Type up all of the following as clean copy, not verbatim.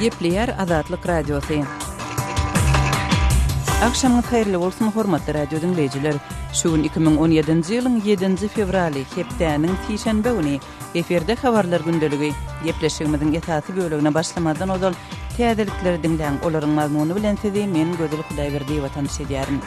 Gepleýär Azatlyk Radiosy. Agşamyňyz haýyrly bolsun, hormatly radio diňleýjiler. Şu gün 2017-nji ýylyň 7-nji fewraly, hepdäniň sişenbe güni. Efirde habarlar gündeligi. Gepleşigimiziň esasy bölegine başlamazdan ozal täzelikleri diňläň, olaryň mazmuny bilen sizi men Gözel Hudaýberdiýewa tanyş edýärin.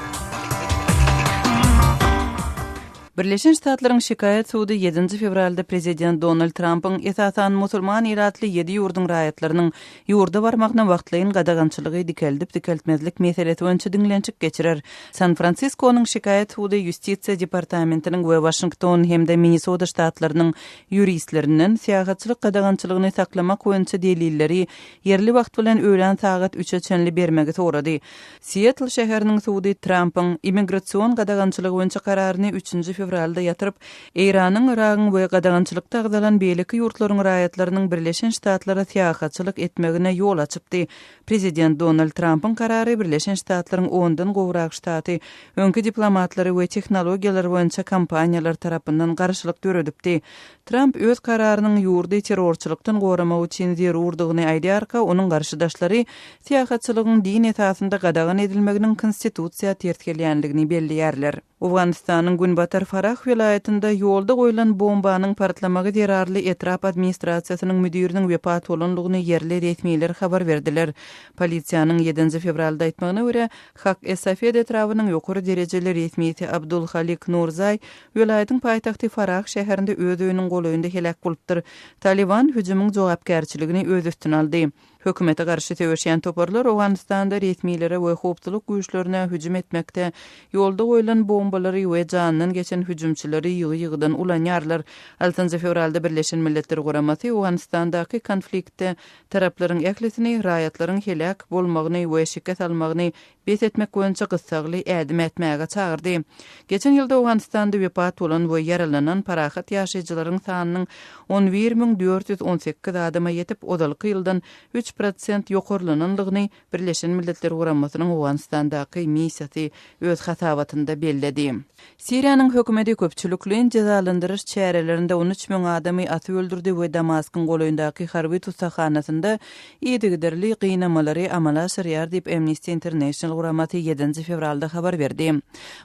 Birleşen Ştatlaryň şikaýat sudy ýedinji fewralda prezident Donald Trampyň esasan musulman ilatly ýedi ýurduň raýatlarynyň ýurda barmagyna wagtlaýyn gadagançylygy dikeldip-dikeltmezlik meselesi boýunça diňlenişik geçirer. San-Fransiskonyň şikaýat sudy Ýustisiýa departamentiniň we Waşington hem-de Minnesota ştatlarynyň ýuristlerinden syýahatçylyk gadagançylygyny saklamak boýunça delilleri ýerli wagt bilen öýlän sagat üçe çenli bermegi sorady. Sietl şäheriniň sudy Trampyň immigrasion gadagançylygy boýunça kararyny üçünji fewralda ýatyryp, Eýranyň, Yragyň we gadagançylykda agzalan beýleki ýurtlaryň raýatlarynyň Birleşen Ştatlara syýahatçylyk etmegine ýol açypdy. Prezident Donald Trampyň karary Birleşen Ştatlaryň ondan gowrak ştaty, öňki diplomatlary we tehnologiýalar boýunça kompaniýalar tarapyndan garşylyk döredipdi. Tramp öz kararynyň ýurdy terrorçylykdan goramak üçin zerurdygyny aýdýarka, onuň garşydaşlary syýahatçylygyň din esasynda gadagan edilmeginiň konstitusiýa ters gelýändigini belleýärler. Owganystanyň günbatar Farah welaýatynda ýolda goýlan bombanyň partlamagy zerarly etrap administrasiýasynyň müdiriniň wepat bolandygyny ýerli resmiler habar berdiler. Polisiýanyň ýedinji fewralda aýtmagyna görä, Hak-e-Safed etrabynyň ýokary derejeli resmisi Abdul Halik Nurzaý welaýatyň paýtagty Farah şäherinde öz öýüniň golaýynda heläk bolupdyr. Talyban hüjümiň jogapkärçiligini öz üstüne aldy. Hökümete garşy söweşýän toparlar Owganystanda resmilere we howpsuzlyk güýçlerine hüjüm etmekde ýolda goýlan bombalary we janyndan geçen hüjümçileri ýygy-ýygydan ulanýarlar. Altynjy fewralda Birleşen Milletler Guramasy Owganystandaky konfliktde taraplaryň ählisini raýatlaryň heläk bolmagyny we şikes almagyny bes etmek boýunça gyssagly ädim ätmäge çagyrdy. Geçen ýylda Owganystanda wepat bolan we ýaralanan parahat ýaşaýjylaryň sanynyň 11 418 adama ýetip, ozalky ýyldan 3 prosent ýokarlanandygyny Birleşen Milletler Guramasynyň Owganystandaky missiýasy öz hasabatynda belledi. Siriýanyň hökümeti köpçülikleýin jezalandyryş çärelerinde 13 müň adamy atyp öldürdi we Damaskyň golaýyndaky harby tussaghanasynda yzygiderli gynamalary amala aşyrýar diýip, Amnesty International guramasy ýedinji fewralda habar berdi.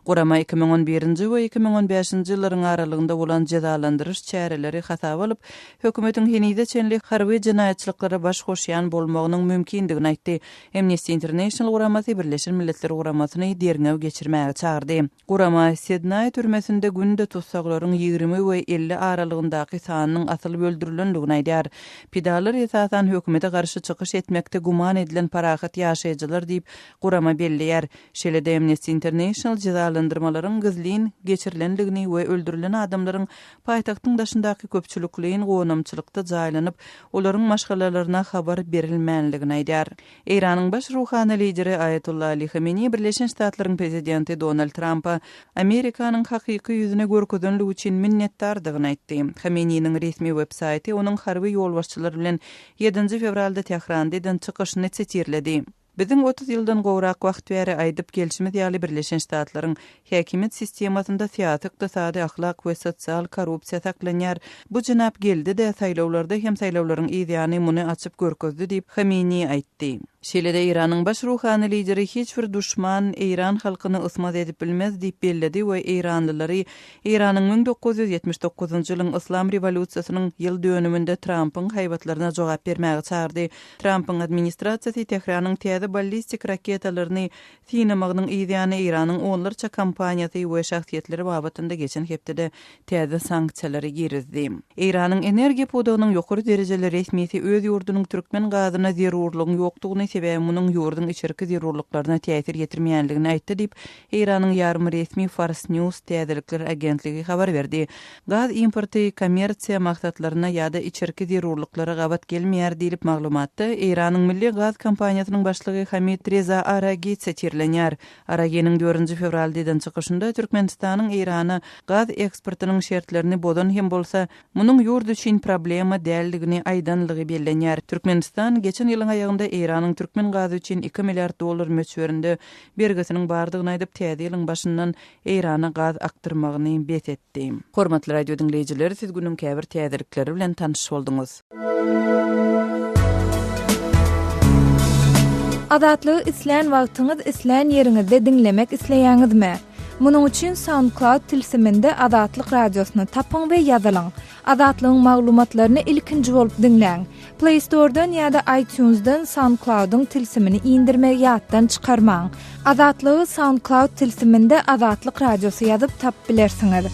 Gurama 2011-nji we 2015-nji ýyllaryň aralygynda bolan jezalandyryş çäreleri hasaba alyp, hökümetiň henize çenli harby jenaýatçylyklara baş goşýan bolmagynyň mümkindigini aýtdy. Amnesty International guramasy Birleşen Milletler Guramasyny derňew geçirmäge çagyrdy. Gurama Sednaý türmesinde günde tussaglaryň 20 we 50 aralygyndaky sanynyň asylyp öldürilendigini aýdýar. Pidalar esasan hökümete garşy çykyş etmekde güman edilen parahat ýaşaýjylar diýip, gurama belleýär. Şeýle-de Amnesty International jezalandyrmalaryň gizlin geçirilendigini we öldürilen adamlaryň paýtagtyň daşyndaky köpçülikleýin gonamçylykda jaýlanyp, olaryň maşgalalaryna habar berilmänligini aýdýar. Eýranyň baş ruhany lideri Aýatolla Ali Hameneý Birleşen Ştatlaryň prezidenti Donald Trampa Amerikanyň hakyky ýüzüni görkezenligi üçin minnetdardygyny aýtdy. Hameneýiniň resmi web-saýty onuň harby ýolbaşçylar bilen ýedinji fewralda Tähranda eden çykyşyny sitirledi. Biziň 30 ýyldan gowrak wagt bäri aýdyp gelşimiz ýaly Birleşen Ştatlaryň häkimiýet sistemasynda syýasy, ykdysady, ahlak we sosial korrupsiýa saklanýar. Bu jenap geldi-de, saýlawlarda hem saýlawlaryň yz ýany muny açyp görkezdi diýip, Hameneýi aýtdy. Şeýle-de Eýranyň baş ruhany lideri hiç bir duşman eýran halkyny ysmaz edip bilmez diýip belledi we eýranlylary Eýranyň 1979-njy ýylyň Yslam rewolýusiýasynyň ýyl dönüminde Trampyň haýbatlaryna jogap bermäge çagyrdy. Trampyň administrasiýasy Tähranyň täze ballistik raketalaryny synamagynyň yzýany Eýranyň onlarça kompaniýasy we şahsyýetleri babatynda geçen hepdede täze sanksiýalary girizdi. Eýranyň energiýa pudagynyň ýokary derejeli resmisi öz ýurdunyň türkmen gazyna zerurlygyň ýokdugyny, sebäbi munuň ýurduň içerki zerurlyklaryna täsir ýetirmeýänligini aýtdy diýip, Eýranyň ýarym resmi Fars News täzelikler agentligi habar berdi. Gaz importy kommersiýa maksatlaryna ýa-da içerki zerurlyklara gabat gelmeýär diýlip, maglumatda Eýranyň milli gaz kompaniýasynyň başlygy Hamid Reza Aragi sitirlenýär. Araginiň dördünji fewralda eden çykyşynda Türkmenistanyň Eýrana gaz eksportynyň şertlerini bozan hem bolsa, munuň ýurt üçin problema däldigini aýdanlygy bellenýär. Türkmenistan geçen ýylyň aýagynda Eýranyň türkmen gazy üçin iki milliard dollar möçberinde bergisiniň bardygyny aýdyp, täze ýylyň başyndan Eýrana gaz akdyrmagyny bes etdi. Hormatly radio diňleýjiler, siz günüň käbir täzelikleri bilen tanyş bolduňyz. Azatlygy islän wagtyňyz, islän ýeriňizde diňlemek isleýäňizmi? Munuň üçin SoundCloud tilsiminde Azatlyk Radiosyny tapyň we ýazylyň. Azatlygyň maglumatlaryny ilkinji bolup diňläň. Play Store-dan ýa-da iTunes-dan SoundCloud-yň tilsimini indirmegi ýatdan çykarmaň. Azatlygy SoundCloud tilsiminde Azatlyk Radiosy ýazyp tapyp bilersiňiz.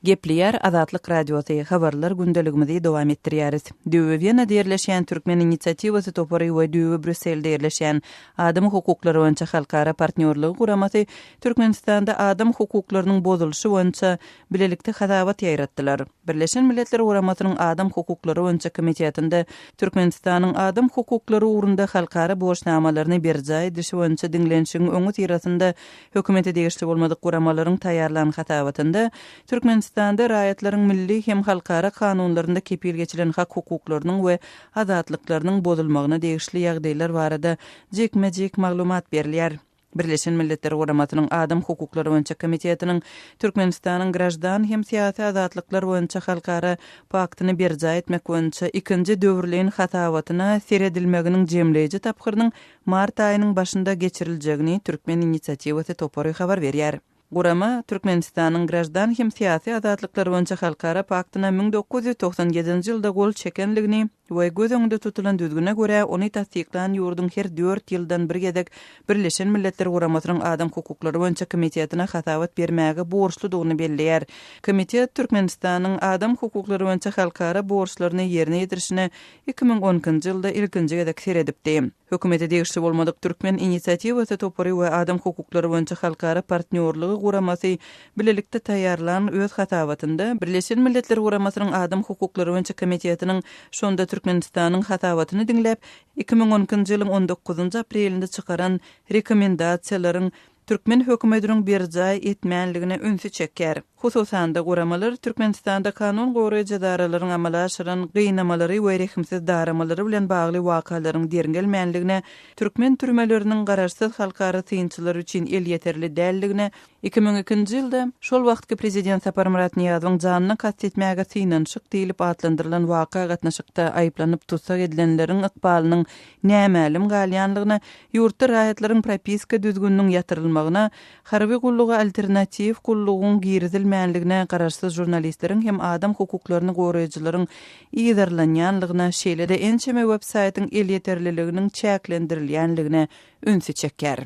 Gepleýär Azatlyk Radiosy, Habarlar gündeligimizi dowam etdirýäris. Düýbi Wenada ýerleşýän Türkmen inisiatiwasy topary we düýbi Brýusselde ýerleşýän Adam hukuklary boýunça halkara partnýorlygy guramasy Türkmenistanda adam hukuklarynyň bozulyşy boýunça bilelikde hasabat ýaýratdylar. Birleşen Milletler Guramasynyň Adam hukuklary boýunça komitetinde Türkmenistanyň adam hukuklary ugrunda halkara borçnamalaryny berjaý edilişi boýunça diňlenişigiň öňüsyrasynda hökümete degişli bolmadyk guramalaryň taýýarlan hasabatynda Türkmenistanda raýatlaryň milli hem halkara kanunlarynda kepil geçilen hak-hukuklarynyň we azatlyklarynyň bozulmagyna degişli ýagdaýlar barada jikme-jik maglumat berilýär. Birleşen Milletler Guramasynyň Adam hukuklary boýunça komitetiniň Türkmenistanyň graždan hem syýasy azatlyklar boýunça halkara paktyny berjaý etmek boýunça ikinji döwürleýin hasabatyna seredilmeginiň jemleýji tapgyrynyň mart aýynyň başynda geçiriljegini Türkmen inisiatiwasy topary habar berýär. Gurama Türkmenistanyň graždan hem syýasy azatlyklar boýunça halkara paktyna 1997-nji ýylda gol çekenligini we göz öňünde tutulan düzgüne görä, ony tassyklan ýurduň her dört ýyldan bir gezek Birleşen Milletler Guramasynyň Adam hukuklary boýunça komitetine hasabat bermäge borçludygyny belleýär. Komitet Türkmenistanyň adam hukuklary boýunça halkara borçlaryny ýerine ýetirişine 2012-nji ýylda ilkinji gezek seredipdi. Hökümete degişli bolmadyk Türkmen inisiatiwasy topary we Adam hukuklary boýunça halkara partnýorlygy guramasy bilelikde taýýarlan öz hasabatynda Birleşen Milletler Guramasynyň Adam hukuklary boýunça komitetiniň şonda Türkmenistanyň hasabatyny diňläp, 2012-nji ýylyň on dokuzynjy aprelinde çykaran rekomendasiýalaryň türkmen hökümetiniň berjaý etmänligine ünsi çekýär. Hususan-da, guramalar Türkmenistanda kanun goraýjy edaralaryň amala aşyran gynamalary we rehimsiz daramalary bilen bagly wakalaryň derňelmänligine, türkmen türmeleriniň garaşsyz halkara synçylar üçin elýeterli däldigine, 2002-nji ýylda şol wagtky prezident Saparmyrat Nyýazowyň janyna kast etmäge synanyşyk diýlip atlandyrylan waka gatnaşykda aýyplanyp tussag edilenleriň ykbalynyň nämälim galýanlygyna, ýurtda raýatlaryň propiska düzgüniniň ýatyrylmagyna, harby gulluga alternatiw gullugyň girizilmänligine, garaşsyz žurnalistleriň hem adam hukuklaryny goraýjylaryň yzarlanýanlygyna, şeýle-de ençeme web-saýtyň elýeterliliginiň çäklendirilýänligine ünsi çekýär.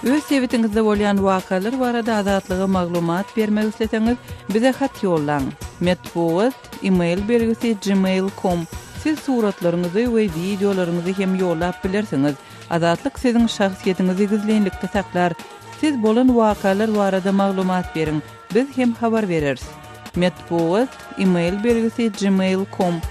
Öz sebitiňizde bolýan wakalar barada Azatlyga maglumat bermek isleseňiz, bize hat ýollaň. Metbugat, e-mail belgisi gmail com. Siz suratlaryňyzy we wideolaryňyzy hem ýollap bilersiňiz. Azatlyk siziň şahsyýetiňizi gizlinlikde saklar. Siz bolan wakalar barada maglumat beriň, biz hem habar bereris. Metbugat, e-mail belgisi gmail com.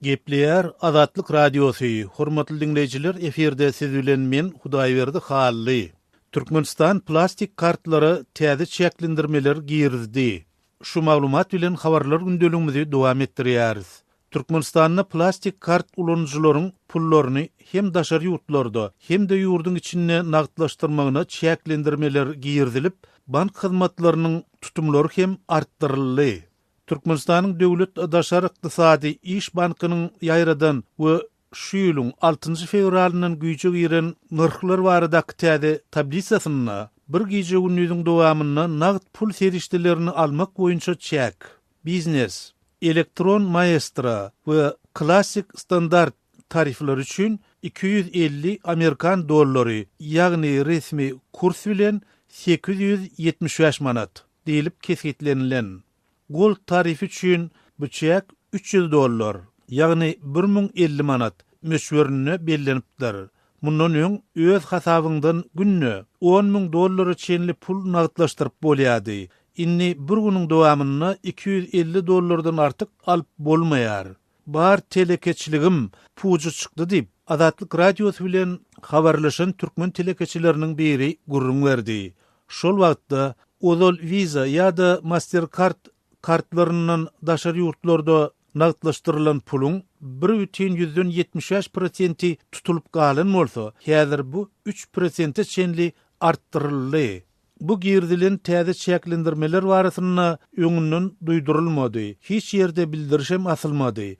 Gepleýär Azatlyk Radiosy, Hormatly diňleýjiler efirde siz bilen men Hudaýberdi Hally. Türkmenistan plastik kartlara täze çäklendirmeler girizdi. Şu maglumat bilen habarlar gündeligimizi dowam etdirýäris. Türkmenistanda plastik kart ulanyjylaryň pullaryny hem daşary ýurtlarda, hem-de ýurduň içinde nagtlaşdyrmagyna çäklendirmeler girizilip, bank hyzmatlarynyň tutumlary hem artdyryldy. Türkmenistanyň Döwlet daşary ykdysady iş bankynyň ýaýradan we şu ýylyň altynjy fewralyndan güýje giren nyrhlar baradaky täze tablisasynda bir gije-gündiziň dowamynda nagt pul serişdelerini almak boýunça çäk, biznes, elektron maestro we klassik standart tarifleri üçin 250 amerikan dollary, ýagny resmi kurs bilen 875 manat, diýlip kesgitlenilen. Gold tarifi üçin bu çäk 300 dollar, ýagny 1050 manat, möçberinde bellenipdir. Mundan öň öz hasabyňdan günde 10 000 dollara çenli pul nagtlaşdyryp bolýardy. Indi bir günüň dowamynda 250 dollardan artyk alyp bolmaýar. Bar telekeçiligim puja çykdy diýip, Azatlyk Radiosy bilen habarlaşan türkmen telekeçileriniň biri gürrüň berdi. Şol wagtda, ozal Visa ýa-da Mastercard kartlaryndan daşary ýurtlarda nagtlaşdyrylan puluň bir bütin ýüzden 75 prosenti tutulyp galan bolsa, häzir bu üç prosente çenli artdyryldy. Bu girizilen täze çäklendirmeler barasynda öňünden duýdurylmady, hiç ýerde bildirişem asylmady.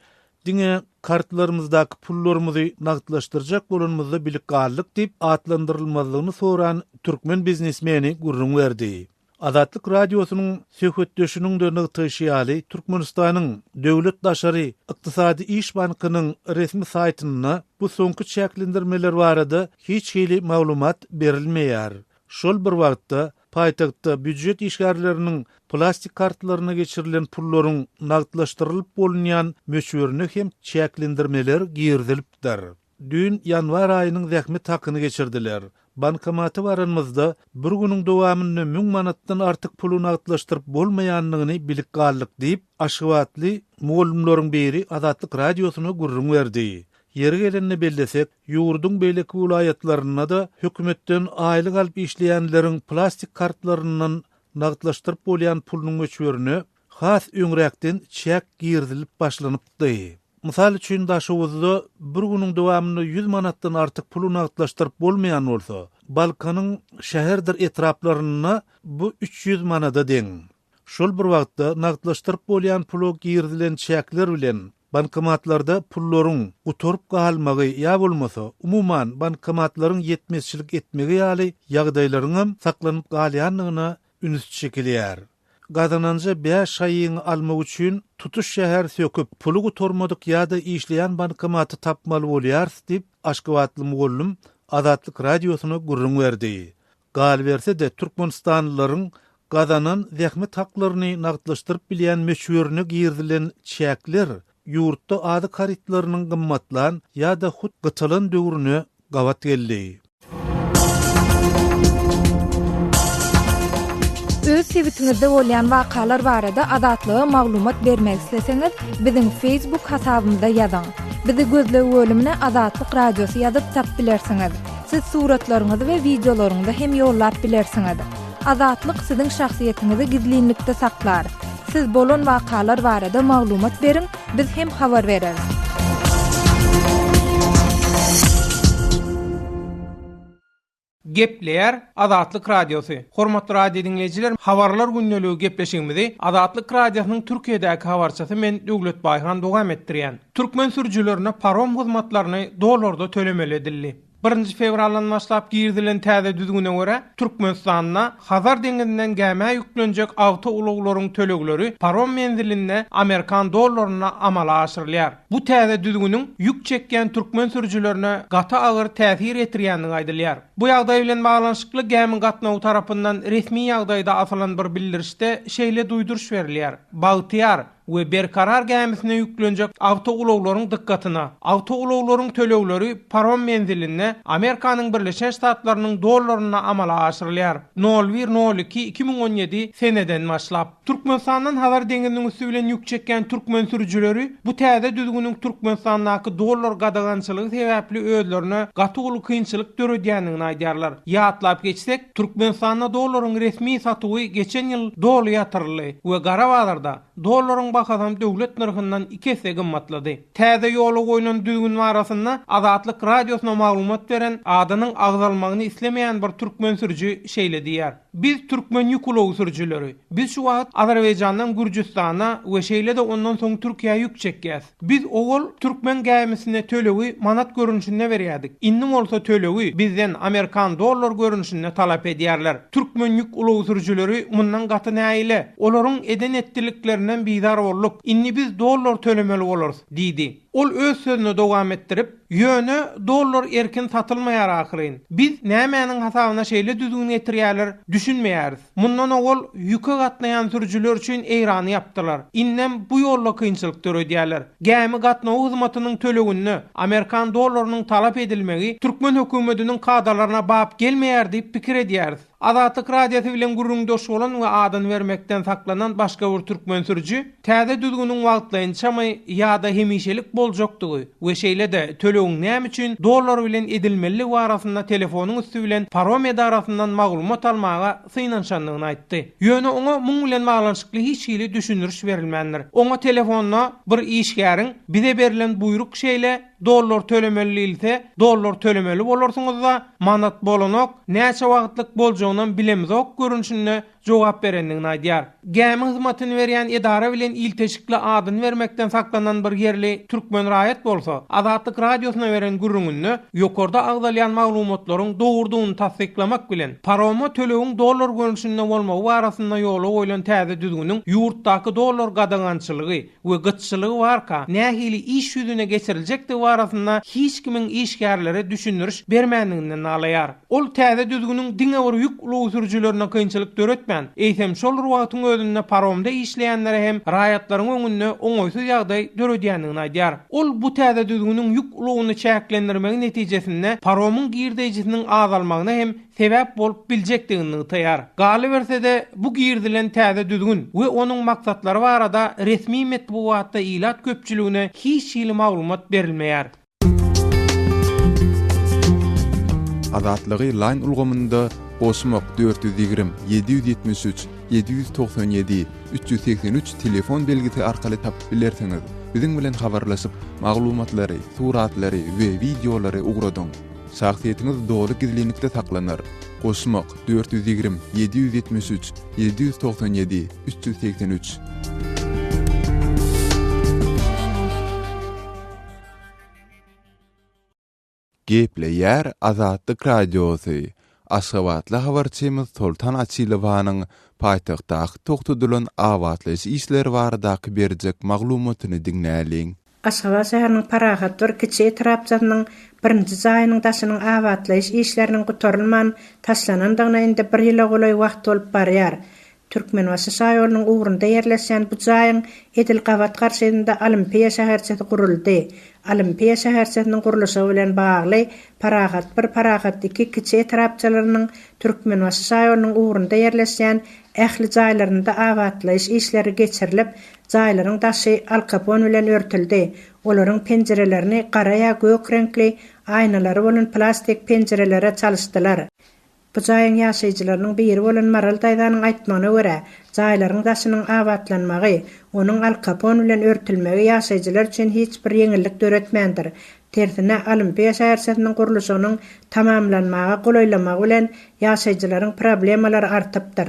Diňe kartlarymyzdaky pullarymyzy nagtlaşdyrjak bolanymyzda bilip galdyk diýip, atlandyrylmazlygyny soran türkmen biznesmeni gürrüň berdi. Azatlyk Radiosynyň söhbetdeşiniň-de nygtaýşy ýaly, Türkmenistanyň Döwlet daşary ykdysady iş bankynyň resmi saýtynda bu soňky çäklendirmeler barada hiç hili maglumat berilmeýär. Şol bir wagtda, paýtagtda býujet işgärleriniň plastik kartlaryna geçirilen pullaryň nagtlaşdyrylyp bolunýan möçberine hem çäklendirmeler girizilipdir. Düýn ýanwar aýynyň zähmet hakyny geçirdiler. Bankomata baranymyzda, bir günüň dowamynda müň manatdan artyk puly nagtlaşdyryp bolmaýandygyny bilip galdyk diýip, aşgabatly mugallymlaryň biri Azatlyk Radiosyna gürrüň berdi. Ýeri gelende bellesek, ýurduň beýleki welaýatlarynda-da hökümetden aýlyk alyp işleýänleriň plastik kartlaryndan nagtlaşdyryp bolýan pulunyň möçberine has öňräkden çäk girizilip başlanypdy. Mysal üçin, Daşoguzda bir günüň dowamynda 100 manatdan artyk puly nagtlaşdyryp bolmaýan bolsa, Balkanyň şäherdir etraplarynda bu 300 manada deň. Şol bir wagtda, nagtlaşdyryp bolýan pula girizilen çäkler bilen bankomatlarda pullaryň gutaryp galmagy ýa bolmasa, umuman, bankomatlaryň ýetmezçilik etmegi ýaly ýagdaýlaryňam saklanyp galýandygyna üns çekilýär. Gazananja bäş şaýyňy almak üçin tutuş şäher söküp, puly gutarmadyk ýa-da işleýän bankomaty tapmaly bolýarys diýip, aşgabatly mugallym Azatlyk Radiosyna gürrüň berdi. Galyberse-de, türkmenistanlylaryň gazanan zähmet haklaryny nagtlaşdyryp bilýän möçberine girizilen çäkler ýurtda azyk harytlarynyň gymmatlan ýa-da hut gytalan döwrüne gabat geldi. Öz sebitiňizde bolýan wakalar barada Azatlyga maglumat bermek isleseňiz, biziň Facebook hasabymyza ýazyň. Bizi gözleg bölümine Azatlyk Radiosy ýazyp tap bilersiňiz. Siz suratlaryňyzy we wideolaryňyzy hem ýollap bilersiňiz. Azatlyk siziň şahsyýetiňizi gizlinlikde saklar. Siz bolan wakalar barada maglumat beriň, biz hem habar bereris. Gepleýär Azatlyk Radiosy. Hormatly radio diňleýjiler, Habarlar gündeligi gepleşigimizi Azatlyk Radiosynyň Türkiýedäki habarçysy men Döwlet Baýhan dowam etdirýän. Türkmen sürüjilerine parom hyzmatlaryny dollarda tölemeli edildi. Birinji fewraldan başlap girizilen täze düzgüne görä, Türkmenistanda Hazar deňizinden gämä ýüklenjek awtoulaglaryň tölegleri parom menzilinde amerikan dollarynda amala aşyrylýar. Bu täze düzgüniň ýük çekýän türkmen sürüjilerine gaty agyr täsir ýetirýändigi aýdylýar. Bu ýagdaý bilen baglanyşykly gämi gatnawy tarapyndan resmi ýagdaýda asylan bir bildirişde şeýle duýduryş berilýär, Bagtyýar we Berkarar gämisine ýüklenjek awtoulaglaryň dykgatyna! Awtoulaglaryň tölegleri parom menzilinde Amerikanyň Birleşen Ştatlarynyň dollarynda amala aşyrylýar, nol bir nol iki 2017 seneden başlap. Türkmenistandan Hazar deňziniň üsti bilen ýük çekýän türkmen sürüjileri bu täze düzgüniň Türkmenistandaky dollar gadagançylygy sebäpli özlerine gaty uly kynçylyk döredýändigini aýdýarlar. Ýatlap geçsek, Türkmenistanda dollaryň resmi satuwy geçen ýyl doly ýatyryldy we gara bazarda dollaryň bahasam döwlet nyrhyndan iki esse gymmatlady. Täze ýola goýlan düzgün barasynda Azatlyk Radiosyna maglumat beren adynyň agzalmagyny islemeýän bir türkmen sürüji şeýle diýýär. Biz türkmen ýük ulagy sürüjileri. Biz şu wagt Azerbaýjandan Gürjüstana we şeýle-de ondan soň Türkiýä ýük çekýäs. Biz owal türkmen gämisine tölegi manat görnüşinde berýärdik. Indi bolsa tölegi bizden amerikan dollar görnüşinde talap edýärler. Türkmen ýük ulagy sürüjileri mundan gaty nägile. Olaryň eden-etdiliklerinden bizar bolduk. Indi biz dollar tölemeli bolarys, diýdi. Ol öz sözüni dowam etdirip, Ýöne dollar erkin satylmaýar ahyryn. Biz nämäniň hasabyna şeýle düzgün getirýärler, düşünmeýäris. Mundan owal ýüke gatnaýan sürüjiler üçin Eýrany ýapdylar. Indem bu ýolda kynçylyk döredýärler. Gämi gatnawy hyzmatynyň töleginde amerikan dollarynyň talap edilmegi türkmen hökümetiniň kadalaryna bap gelmeýär diýip pikir edýäris. Azatlyk Radiosy bilen gürrüňdeş bolan we adyny bermekden saklanan başga bir türkmen sürüji täze düzgüniň wagtlaýynçamy ýa-da hemişelik boljakdygy we şeýle-de tölegiň näme üçin dollar bilen edilmelidigi barasynda telefonyň üsti bilen parom edarasyndan maglumat almaga synanyşandygyny aýtdy. Ýöne oňa muň bilen baglanyşykly hiç hili düşündiriş berilmändir. Oňa telefonda bir işgäriň Bize berlen buýruk şeýle. dollar tölemeli diýilse, dollar tölemeli bolarsyňyz-da, manat bolanok, näçe wagtlyk boljagynam bilemizok görnüşinde jogap berendigini aýdýar. Gämi hyzmatyny berýän edara bilen ilteşikli adyny bermekden saklanan bir ýerli türkmen raýat bolsa, Azatlyk Radiosyna beren gürrüňinde ýokarda agzalýan maglumatlaryň dogrudygyny tassyklamak bilen, paroma tölegiň dollar görnüşinde bolmagy barasynda ýola goýlan täze düzgüniň ýurtdaky dollar gadagançylygy we gytçylygy barka nähili iş ýüzüne geçiriljekdigi barasynda hiç kimiň işgärlere düşündiriş bermändiginden nalaýar. Ol täze düzgüniň diňe bir ýük ulagy sürüjilerine kynçylyk döretmän, eýsem şol bir wagtyň özünde paromda işleýänlere hem raýatlaryň öňünde oňaýsyz ýagdaý döredýändigini aýdýar. Ol bu täze düzgüniň ýük ulagyny çäklendirmegi netijesinde paromyň girdeýjisiniň azalmagyna hem sebäp bolup biljekdigini nygtaýar. Galyberse-de, bu girizilen täze düzgün we onuň maksatlary barada resmi metbugatda ilat köpçüligine hiç hili maglumat berilmeýär. Azatlygy Line ulgamynda goşmak 420 773 797 383 telefon belgisi arkaly tapyp bilersiňiz. Biziň bilen habarlaşyp, maglumatlary, suratlary we wideolary ugradyň. Şahsyýetiňiz doly gizlinlikde saklanar. Goşmak 420 773 797 383. Gepleýär Azatlyk Radiosy, Aşgabatly habarçymyz Soltan Açylowanyň paýtagtdaky togtadylan abatlaýyş işleri baradaky berjek maglumatyny diňläliň. Aşgabat şäheriniň Parahat bir kiçi etrapçasynyň birinji jaýynyň daşynyň abatlaýyş işleriniň gutarylman taşlanandygyna indi bir ýyla golaý wagt bolup barýar. Türkmenbaşy şaýolunyň ugrunda ýerleşýän bu jaýyň edil gabat garşysynda Olimpiýa şäherçesi guruldy. Olimpiýa şäherçesiniň gurluşygy bilen bagly Parahat bir, Parahat iki kiçi etrapçalarynyň Türkmenbaşy şaýolunyň ugrunda ýerleşýän ähli jaýlarynda abatlaýyş işleri geçirilip, jaýlaryň daşy alkapon bilen örtüldi. Olaryň penjirelerini gara ýa gök reňkli aýnalary bolan plastik penjirelere çalyşdylar. Bu jaýyň ýaşaýjylarynyň biri bolan Maral daýzanyň aýtmagyna görä, jaýlaryň daşynyň abatlanmagy, onuň alkapon bilen örtülmegi ýaşaýjylar üçin hiç bir ýeňillik döretmändir. Tersine, Olimpiýa şäherçesiniň gurluşygynyň tamamlanmaga golaýlamagy bilen ýaşaýjylaryň problemalary artypdyr.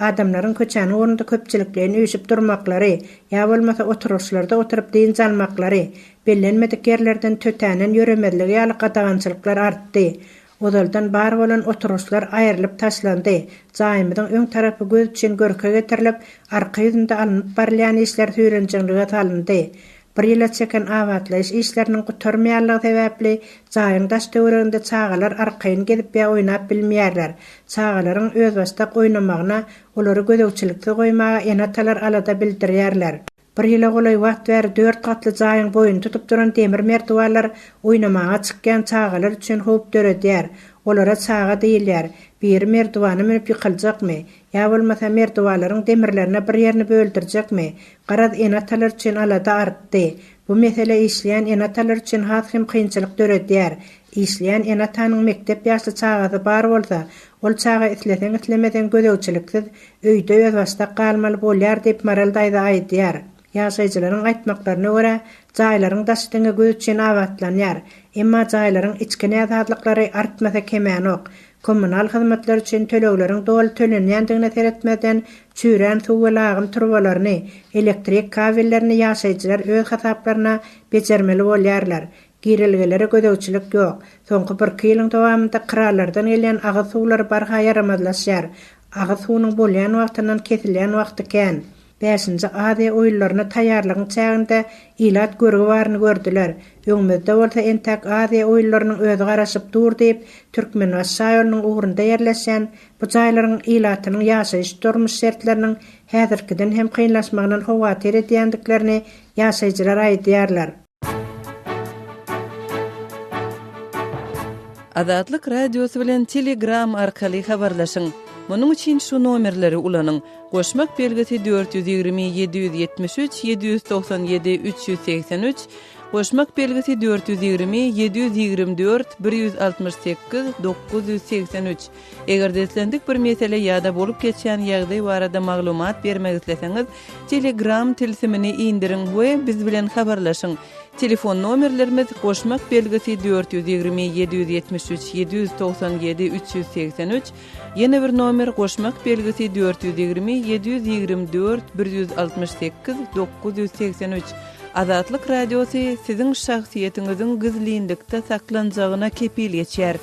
Adamlaryň köçäniň ugrunda köpçülikleýin üýşüp durmaklary, ýa bolmasa oturgyçlarda oturyp dynç almaklary, bellenmedik ýerlerden tötänden ýöremezligi ýaly gadagançylyklar artdy. Ozaldan bar bolan oturgyçlar aýrylyp taşlandy, jaýymyzyň öň tarapy göz üçin görke getirilip, arka ýüzünde alnyp barylýan işler süýrenjeňlige salyndy. Bir ýyla çeken abatlaýyş işleriniň gutarmaýanlygy sebäpli, jaýyň daş-töwereginde çagalar arkaýyn gezip ýa oýnap bilmeýärler. Çagalaryň özbaşdak oýnamagyna, olary gözegçiliksiz goýmaga ene-atalar alada bildirýärler. Bir ýyla golaý wagt bäri dört gatly jaýyň boýuny tutup duran demir merdiwanlar oýnamaga çykýan çagalar üçin howp döredýär. Olara çaga diýilýär. Biri merdiwana münüp ýykyljakmy? Ýa bolmasa merdiwanlaryň demirlerine bir ýerini böldürjekmi? Garaz, ene-atalar üçin alada artdy. Bu mesele işleýän ene-atalar üçin has hem kynçylyk döredýär. Işleýän ene-atanyň mekdep ýaşly çagasy bar bolsa, ol çaga isleseň-islemeseň gözegçiliksiz öýde özbaşdak galmaly bolýar diýip, Maral daýza aýdýar. Ýaşaýjylaryň aýtmaklaryna görä, jaýlaryň daşy diňe göz üçin abatlanýar. Emma jaýlaryň içki näsazlyklary artmasa kemänok. Kommunal hyzmatlar üçin tölegleriň doly tölenýändigine seretmezden, çüýrän suw we lagym turbalaryny, elektrik kabellerini ýaşaýjylar öz hasaplaryna bejermeli bolýarlar. Girelgelere gözegçilik ýok. Soňky birki ýylyň dowamynda krallardan gelýän agyz suwlary barha ýaramazlaşýar. Agyz suwunyň bolýan wagtyndan kesilýän wagty kän. Bäşinji Aziýa oýunlaryna taýýarlygyň çäginde ilat görgi baryny gördüler. Öňümizde bolsa entäk Aziýa oýunlarynyň özi garaşyp dur diýip, Türkmenbaşy şaýolunyň ugrunda ýerleşýän bu jaýlaryň ilatynyň ýaşaýyş-durmuş şertleriniň häzirkiden hem kynlaşmagyndan howatyr edýändiklerini ýaşaýjylar aýdýarlar. Azatlyk Radiosy bilen Telegram arkaly habarlaşyň. Munuň üçin şu nomerleri ulanyň, Goşmak belgisi 420 773 797 383, Goşmak belgisi 420 724 168 983. Eger-de islendik bir mesele ýa-da bolup geçýän ýagdaý barada maglumat bermek isleseňiz, Telegram tilsimini indiriň we biz bilen habarlaşyň. Telefon nomerlerimiz, goşmak belgisi 420 773 797 383, ýene bir nomer goşmak belgisi 420 724 168 983. Azatlyk Radiosy siziň şahsyýetiňiziň gizlinlikde saklanjagyna kepil geçýär.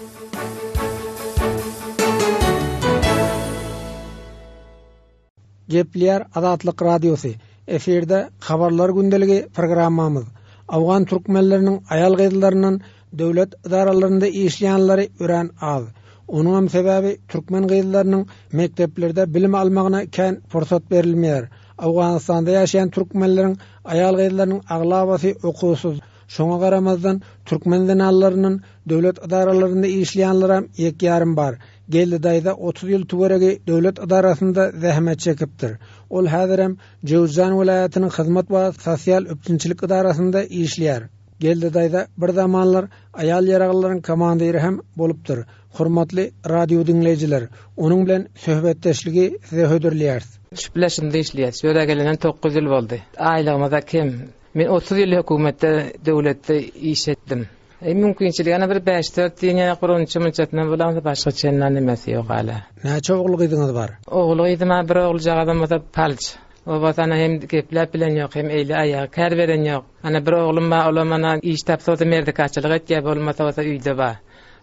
Gepleýär Azatlyk Radiosy, Efirde Habarlar gündeligi programmamyz. Owgan türkmenleriniň aýal-gyzlaryndan döwlet edaralarynda işleýänleri örän az. Onuňam sebäbi türkmen gyzlarynyň mekdeplerde bilim almagyna kän pursat berilmeýär. Owganystanda ýaşaýan türkmenleriň aýal-gyzlarynyň aglabasy okuwsyz. Şoňa garamazdan türkmen zenanlaryndan döwlet edaralarynda işleýänlerem ýek-ýarym bar. Geldi daýza 30 ýyl töweregi döwlet ydarasynda zähmet çekipdir. Ol häzirem Jöwüzjan welaýatynyň hyzmat we sosial üpjünçilik ydarasynda işleýär. Geldi daýza bir zamanlar aýal ýaraglylaryň komandiri hem bolupdyr. Hormatly radio diňleýjiler, onuň bilen söhbetdeşligi size hödürleýäris. Şu bile şunda işleýäs. Şu ýere gelenden 9 ýyl boldy. Aýlygymyz-a kem. Men 30 ýyl hökümetde, döwletde iş etdim. E, mümkinçilik ana bir bäş-dört diýen ýaly bir onça-munçasyndan bolansa başga çendan nemesi ýok hala. Näçe ogul-gyzyňyz bar? Ogul-gyzym-a bir oguljagazym bolsa palç. O bolsa ana hem gepläp bilen ýok, hem eýle aýagy kär beren ýok. Ana bir oglum bar, olam ana iş tapsa bolsa merdikaçylyk etýär, bolmasa bolsa öýde bar.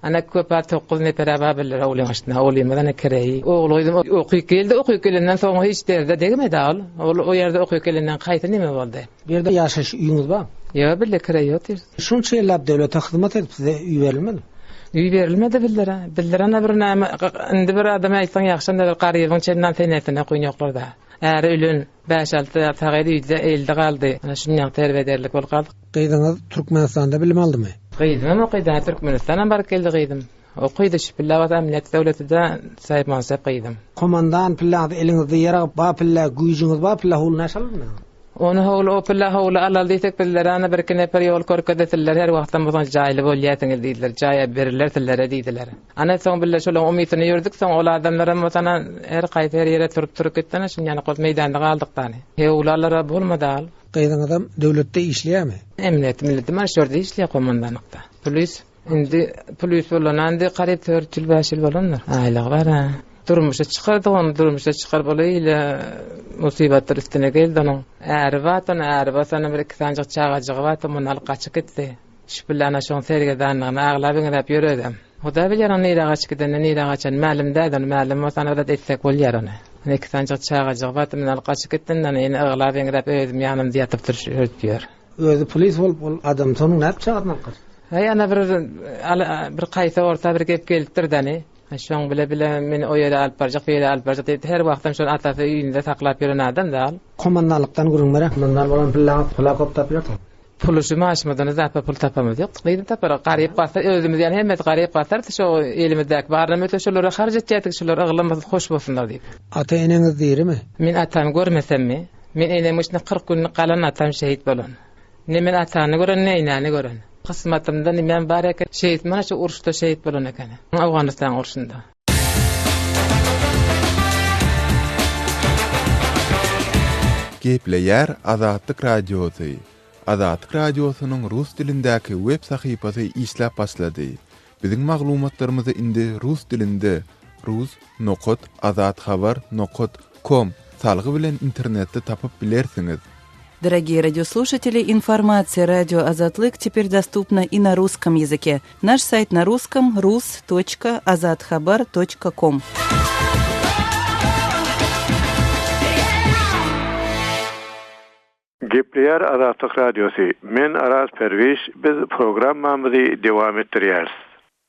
Ana köp-ä tokguz neper-ä bar birler ogluň içinde. Oglumyz ana kireýi. Ogul-gyzym okyp geldi, okyp gelenden soň hiç derde degmedi-ä ol. Ol o ýerde okyp gelenden haýsy neme boldy? Bu ýerde ýaşaýyş öýüňiz barmy? Ýok, bile kireý otyrys. Şunça ýyllap döwlete hyzmat edip size öý berilmedimi? Öý berilmedi bizlere. Bizlere ana bir näme, indi bir adama aýtsaň ýagşam da bir garybyň çendan senesine guýnaklar-da. Äri ölen, bäş-alty sagyr öýde elde galdy. Ana şunýaly terbiýe-ederlik bolup galdyk. Gyzyňyz Türkmenistanda bilim aldymy? Gyzymam okydy, hä Türkmenistanam baryp geldi gyzym. Okydy, şu pille bolsa Emniýet döwletide saýyp-mansap gyzym. Komandan pille eliňizde ýarag ba pille güýjüňiz ba pille howly näçe aldyňyz? Ony howly o pille howly alaly diýsek bizlere ana birki neper ýol görkezesiller her wagtam bolsaň jaýly bolýarsyňyz diýdiler jaýa beriler sizlere diýdiler. Ana soň bille şolaň umytyna ýördük soň ol adamlaram bolsa ana her haýsy her ýere turup turup gitdi ana şunýaly bolup meýdanda galdyk dany. Howly alara bolmady al. Gyzyňyzam döwletde işleýärmi? Emniýet milleti mana şu ýerde işleýär komandanlykda. Pulys. Indi pulys bolana indi garyp dört ýyl bäş ýyl bolandyr. Aýlygy bar a. Durmuşa çykardyk ony durmuşa çykaryp ol eýle musybatlar üstüne geldi onuň. Äri bar ony äri bolsa bir iki sanjyk çagajygy bar muny alyp gaçyp gitdi. Şu bile ana şoň sergezdanlygyny aglap eňräp ýör özem. Hudaý bilýär onuň nirä gaçyp gidenini nirä gaçanyny mälim däl ony mälim bolsa ana bir zat etsek bolýar ony. Ine iki sanjyk çagajygy bar muny alyp gaçyp gitdi indi ony ýene aglap eňräp özüm ýanymda ýatyp duruş ýör. Özi polis bolup ol adamsy onuň nädip çagasyny alyp gaçypdyr? Häý ana bir bir kaýsa orta bir gep gelipdir däni. Şoň bile bile meni o ýere alyp barjak bu ýere alyp barjak diýip her wagtam şol atasy öýünde saklap ýören adam dal. Komandanlykdan gürrüň beräý. Mundan bolan pillaňyz pula köp tapýarsyňyz. Puly şu maşymyzdan zappa pul tapamyz ýok. Gyzym tapar. Garyp gasar özümiz ýaly hemmesi garyp gasardy şo elimizdäki baryny öte şolara harç etýärdik şolar yglymyz hoş bolsunlar diýip. Ata eneňiz dirimi? Men atamy görmesemmi? Men enemiň içinde 40 günlük galan atam şehit bolan. Ne men atany gören, ne enäni gören. Kysmatymda nimäm bar eken, şehit mana şu uruşda şehit bolan eken. Owganystan urşunda. Gepleýär Azatlyk Radiosy, Azatlyk Radiosynyň rus dilindäki web sahypasy işläp başlady. Biziň maglumatlarymyzy indi rus dilinde rus nokat azathabar nokat kom salgy bilen internetde tapyp bilersiňiz. Дорогие радиослушатели, информация радио Азатлык теперь доступна и на русском языке. Наш сайт на русском rus.azathabar.com. Gepleýär Azatlyk Radiosy, Men Araz Perwiş, biz programmamyzy dowam etdirýäris.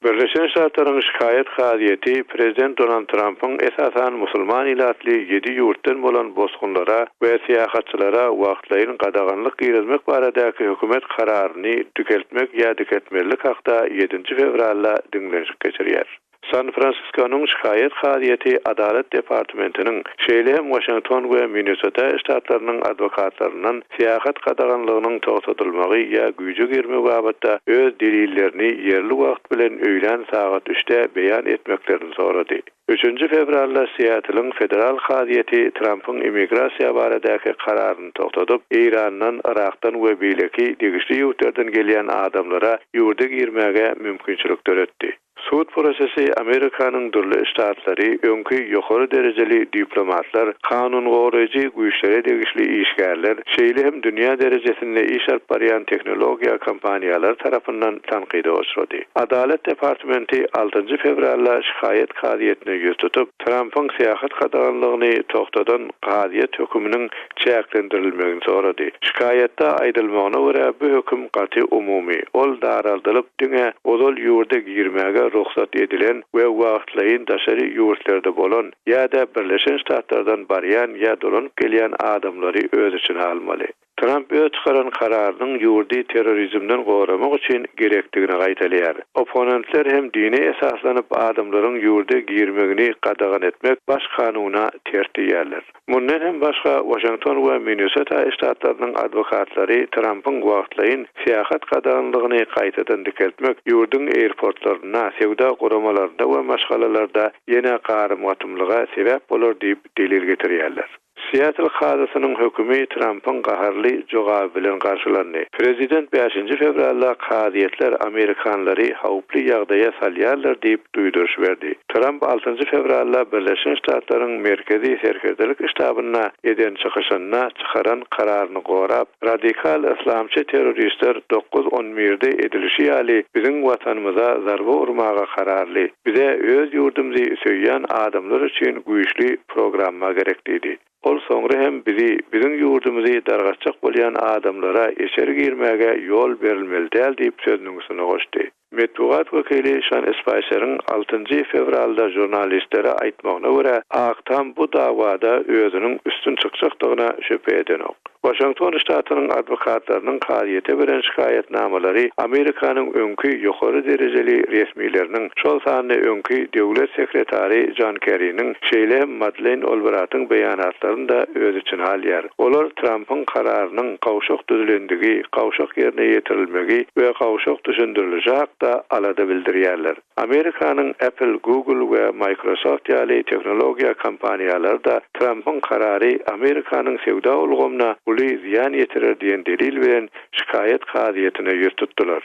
Birleşen Ştatlaryň şikaýat kazyýeti prezident Donald Trampyň esasan musulman ilatly ýedi ýurtdan bolan bosgunlara we syýahatçylara wagtlaýyn gadaganlyk girizmek baradaky hökümet kararyny dikeltmek ýa dikeltmezlik hakda ýedinji fewralda diňlenişik geçirýär. San-Fransiskonyň şikaýat kazyýeti Adalat departamentiniň, şeýle hem Waşington we Minnesota ştatlarynyň adwokatlaryndan syýahat gadaganlygynyň togtadylmagy ýa güýje girmegi babatda öz delillerini ýerli wagt bilen öýlän sagat üçde beýan etmeklerini sorady. Üçünji fewralda Sietliň federal kazyýeti Trampyň immigrasiýa baradaky kararyny togtadyp, Eýrandan, Yrakdan we beýleki degişli ýurtlardan gelýän adamlara ýurda girmäge mümkinçilik döretdi. Sud prosesi Amerikanyň dürli ştatlary, öňki ýokary derejeli diplomatlar, kanungoraýjy güýçlere degişli işgärler, şeýle hem dünýä derejesinde iş alyp barýan tehnologiýa kompaniýalary tarapyndan tankyda uçrady. Adalat departamenti altynjy fewralda şikaýat kazyýetine ýüz tutup, Trampyň syýahat gadaganlygyny togtadan kazyýet höküminiň çäklendirilmegini sorady. Şikaýatda aýdylmagyna görä, bu höküm gaty umumy, ol daraldylyp, diňe ozal ýurda girmäge rugsat edilen we wagtlaýyn daşary ýurtlarda bolan ýa-da Birleşen Ştatlardan barýan ýa dolanyp gelýän adamlary öz içine almaly. Tramp öz çykaran kararynyň ýurdy terrorizmden goramak üçin gerekdigini gaýtalaýar. Opponentler hem dine esaslanyp adamlaryň ýurda girmegini gadagan etmek baş kanuna ters diýýärler. Mundan hem başga Waşington we Minnesota ştatlarynyň adwokatlary Trampyň wagtlaýyn syýahat gadaganlygyny gaýtadan dikeltmek ýurduň airportlarynda, söwda guramalarynda we maşgalalarda ýene garym-gatymlyga sebäp bolar diýip delil getirýärler. Sietl kazysynyň hökümi Trampyň gaharly jogaby bilen garşylandy. Prezident bäşinji fewralda kazyýetler amerikanlary howply ýagdaýa salýarlar diýip duýduryş berdi. Tramp altynjy fewralda Birleşen Ştatlaryň Merkezi serkerdelik ştabynda eden çykyşynda çykaran kararyny gorap, Radikal yslamçy terroristler dokuz on birde edilişi ýaly biziň watanymyza zarba urmaga kararly. Bize öz ýurdumyzy söýýän adamlar üçin güýçli programma gerek diýdi. Ol soňra hem bizi, biziň ýurdumyzy dargatjak bolýan adamlara içeri girmäge ýol berilmeli däl diýip sözüniň üstüne goşdy. Metbugat wekili Şan Spaýseriň altynjy fewralda žurnalistlere aýtmagyna görä, Ak Tam bu dawada özüniň üstün çykjakdygyna şübhe edenok. Waşington ştatynyň adwokatlarynyň kazyýete beren şikaýatnamalary Amerikanyň öňki ýokary derejeli resmileriniň, şol sanda öňki döwlet sekretary Jon Kerriniň, şeýle hem Madleýn Olbratyň beýanatlaryny-da öz içine alýar. Olar Trampyň kararynyň gowşak düzülendigi, gowşak ýerine ýetirilmegi we gowşak düşündirilişi hakda alada bildirýärler. Amerikanyň Apple, Google we Microsoft ýaly tehnologiýa kompaniýalary-da Trampyň karary Amerikanyň söwda ulgamyna uly zyýan ýetirer diýen delil bilen şikaýat kazyýetine ýüz tutdular.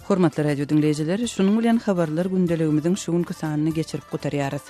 Hormatly radio diňleýjiler, şunuň bilen habarlar gündeligimiziň şu günki sanyny geçirip gutarýarys.